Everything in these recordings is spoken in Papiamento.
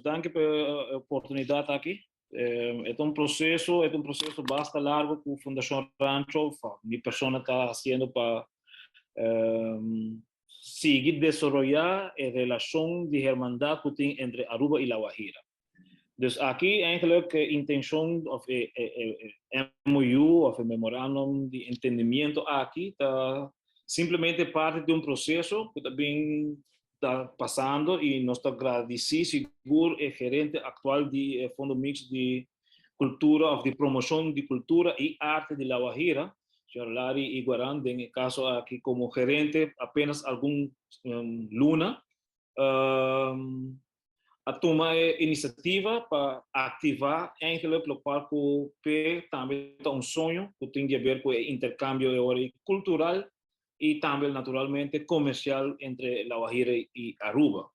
Danki pa e oportunidat aki. E ta un proseso, e ta un proseso basta largu ku Fundashon Rancho, mi persona ta hasiendo pa sigui desaroyá e relashon di hermandat ku tin entre Aruba i La Guajira. Dus aki eigenlijk e intenshon òf e MOU òf e memorandum di entendimiento aki ta simplemente parti di un proseso ku ta bin ta pasando i nos ta gradisí sigur e gerente aktual di e Fondo Mixto di Kultura òf di Promoshon di Kultura i Arte di La Guajira, señor Larry Iguaran, den e kaso aki komo gerente apenas algun luna. A tuma e inisiativa pa aktivá eigenlijk lokual ku p'e tambe ta un soño ku tin di aber ku e interkambio e ora kultural i tambe naturalmente komersial entre La Guajira i Aruba.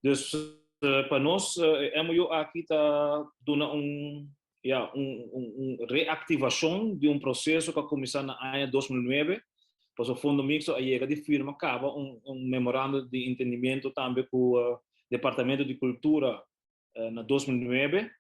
Dus pa nos e MOU aki ta duna un ya un reaktivashon di un proseso ku a kuminsá na aña 2009, pasobra Fondo Mixto a yega di firma kaba un memorando di entendimiento tambe ku Departamento di Kultura na 2009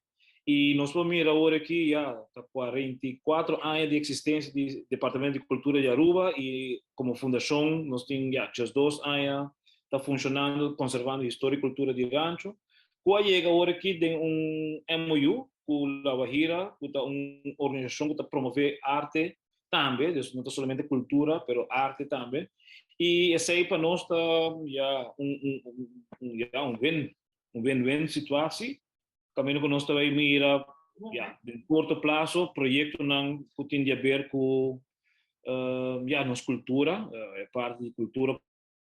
i nos por mira awor aki ya ta 44 aña di eksistensia di Departamento di Kultura di Aruba i komo fundashon nos tin ya 12 aña ta funshonando konservando historia i kultura di Rancho ku a yega awor aki den un MOU ku La Guajira, ku ta un organisashon ku ta promové arte tambe, dus no ta solamente kultura, pero arte tambe. I esei pa nos ta ya un ya un win-win situatie. Kaminda ku nos ta mira ya den korto plaso proyektonan ku tin di aber ku ya nos kultura, parti di kultura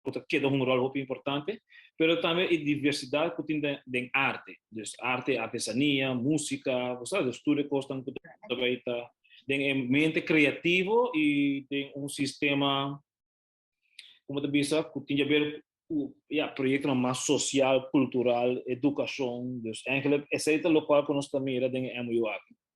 ku keda un ròl hopi importante, pero tambe e diversidat ku tin den arte, dus arte, artesania, músika, bo sabi, dus tur e kosnan ku ta den e mente kreativo i den un sistema, komo ta bisa, ku tin di aber ku ya proyektonan mas sosial, kultural, edukashon, dus eigenlijk esei ta lokual ku nos ta mira den e MOU aki.